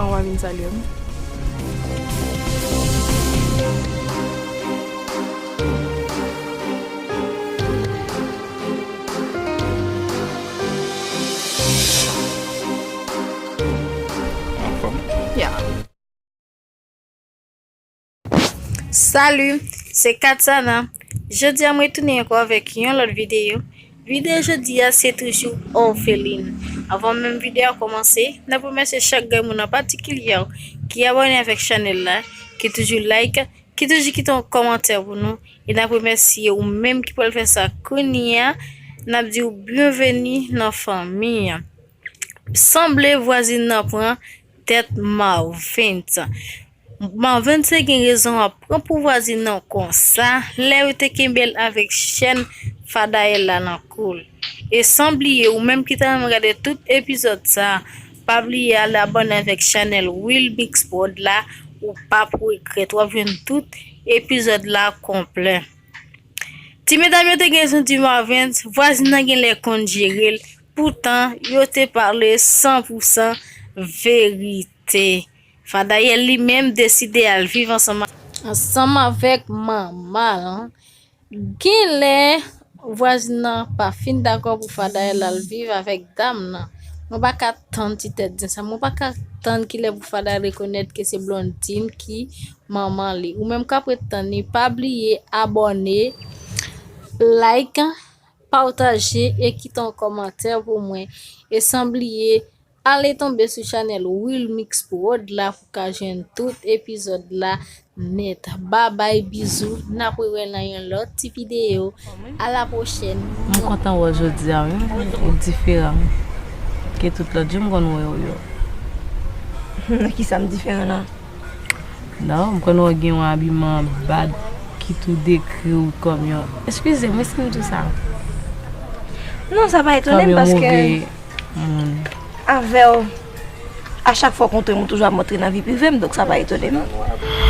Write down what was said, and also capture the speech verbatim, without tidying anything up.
Ou pa vin salye m? Anfòm? Yeah. Salut, se Katsana. Jodi a mwen retounen ankò avèk yon lòt videyo. Videyo jodi a se toujou òfelin. Avan menm videyo a kòmanse, n ap remèsye chak grenn moun an patikilye ki abòne avèk chanèl la, ki toujou like, ki toujou kite yon kòmantè pou nou. E n ap remèsye ou menm ki pral fè sa kounye a. N ap di w byenveni nan fanmi an. Sanble vwazin nan pran tèt Marvens. Marvens te gen rezon ap pran pou vwazin nan konsa, lè yo te kenbe l avèk chèn Fadayèl la nan kou l. E san bliye, ou menm ki ta renmen gade tout epizòd sa, pa bliye al abòne avèk chanèl Wilmix Prod la, ou p ap regrèt, w ap jwenn tout epizòd la konplè. Ti medam yo te gen rezon di Marvens, vwazin nan genlè konn jere l, poutan yo te pale san pou san verite. Fadayèl li menm deside al viv ansanm, ansanm avèk manman l. Genlè vwazin nan pa fin dakò pou Fadayèl al viv avèk dam nan. Mwen pa ka tann ti tèt zen sa. Mwen pa ka tann kilè pou Fadayèl rekonèt ke se Blondine ki manman li. Ou menm k ap ret tann li, pa bliye abòne, like, pataje e kite yon kòmantè pou mwen. E san bliye, ale tonbe sou chanèl Wilmix Prod la pou ka jwenn tout epizòd la nèt. Babay, bizou, n ap rewè nan yon lòt ti videyo. A la pwochèn. M kontan wè w jodi a, wi. Ou diferan ke tout lòt jou m konn wè w yo. Nan ki sa m diferan la? Non, m konn wè w gen yon abiman bad ki tou dekri w kòm yon, eskize m, wi, si m di w sa. Non, sa pa etone m, paske avè w, a chak fwa w kontre m, ou toujou ap antre nan vi prive m, donk sa pa etone m.